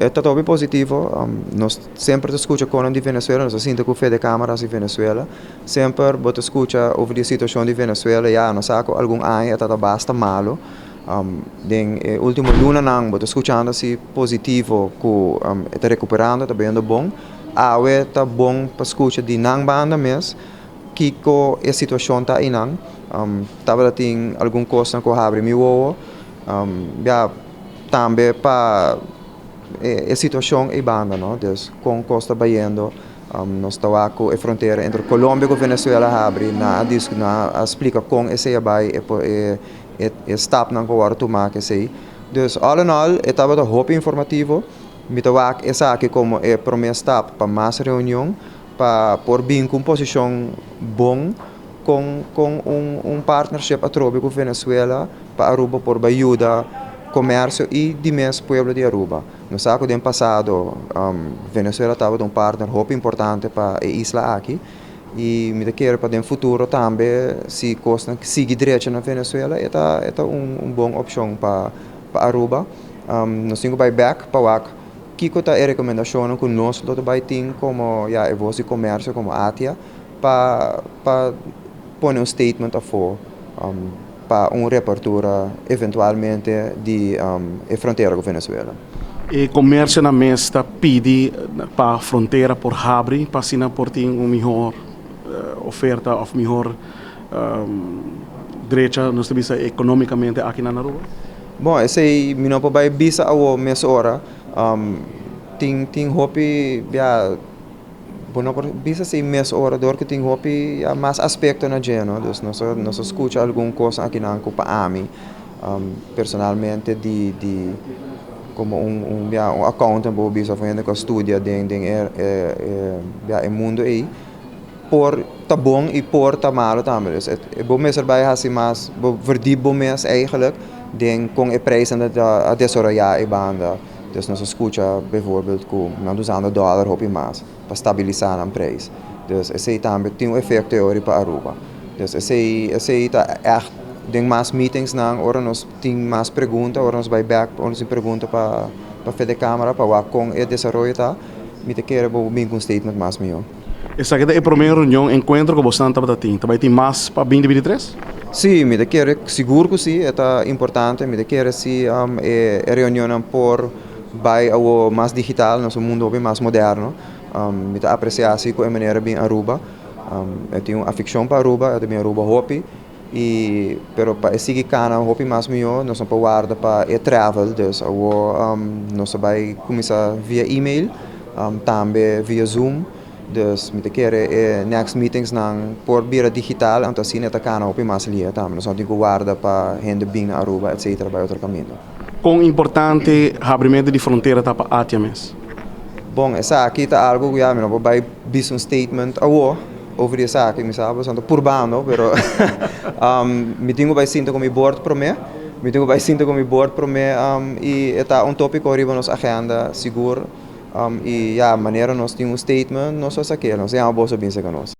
Ta hopi positivo. Nos semper ta scucha con di Venezuela, nos a sinta cu Fedecámaras di Venezuela. Semper bo ta scucha over di situacion di Venezuela, ya, nos sa cu algun aña ta basta malo. Den ultimo lunanan bo ta scuchando asina positivo cu ta recuperando, ta bayendo bon. Awe ta bon pa scucha di nan banda mes, kico e situacion ta einan. Tabatin algun cos cu habri mi wowo. Ya, tambe pa e situacion e banda, no? Dus con cos ta bayendo, nos ta cu e frontera entre Colombia cu Venezuela habri na na a splica con esey a bay e stapnan cu awor tuma cu esey. Dus all in all, e tabata hopi informativo. Mi ta wak esaki como e prome stap pa mas reunion, pa por bin cu posicion bon cu un partnership atrobe cu Venezuela pa Aruba por yuda comercio y di mes pueblo di Aruba. Nos sa cu den pasado Venezuela tabata un partner hopi importante pa e isla aki y mi kier pa den futuro tambe, si cos sigui drecha na Venezuela, e ta un bon opcion pa Aruba. Nos tin cu bay back pa wak kico ta e recomendacion cu nos lo bay tin como, ja, e voz di comercio, como ATIA, pa pone un statement afo pa un reapertura eventualmente di e frontera cu Venezuela. E comercio nan mes ta pidi pa frontera por habri, pa asina por tin un miho oferta of miho drecha, nos bisa, economicamente aki na Aruba? Bon, esey mi no por bay bisa awo mes ora. Tin hopi, ja, bon, no por bisa esey mes ora, dor cu tin hopi, ja, mas aspecto na dje, no? Dus nos a scucha algun cos aki nan cu pa ami personalmente di como un, ja, un accountant, bo bisa, of hende cu studia den e, ja, e mundo ey, por ta bon y por ta malo tambe. Dus bo mester bay haci mas, bo verdiep bo mes eigenlijk den con e prijzen a desaroya e banda. Dus nos a scucha bijvoorbeeld cu nan usando dollar hopi mas pa stabilisa e prijs. Dus esey tambe tin un efecto pa Aruba. Dus esey ta echt den mas meetings nan, ora nos tin mas pregunta, ora nos bay back, ora nos tin pregunta pa Fedecámara, pa wak con e desaroyo ta, mi ta kere bo bin cu un statement mas miho. Esaki ta e prome reunion, encuentro cu boso tabatin. Tambe tin mas pa 2023? Si, mi ta kere sigur cu si, ta importante, mi ta kere si e reunion por bay awo mas digital, nos mundo mas moderno. Mi ta aprecia asina cu e manera bin Aruba. Mi tin un aficion pa Aruba, mi Aruba hopi, y pero pa sigui cana hopi mas miho, nos no por warda pa e travel, dus awo nos bay cuminsa via e-mail, tambe via Zoom. Dus mi ta kere e next meetings nan por bira digital, anto asina ta cana hopi mas lihe tambe. Nos no tin cu warda pa hende bin na Aruba, etc. Bay otro caminda. Con importante habrimento di frontera ta pa ATIA mes? Bon, esaki ta algo cu, ja, mi no por bay bisa un statement awo over esaki, mi sabi, ta purbando, pero mi tin cu bay sinta cu mi board prome, mi tin cu bay sinta cu mi board prome y ta un topico riba nos agenda, sigur, y, ja, manera nos tin un statement, nos sa cu, nos yama boso bin cu nos.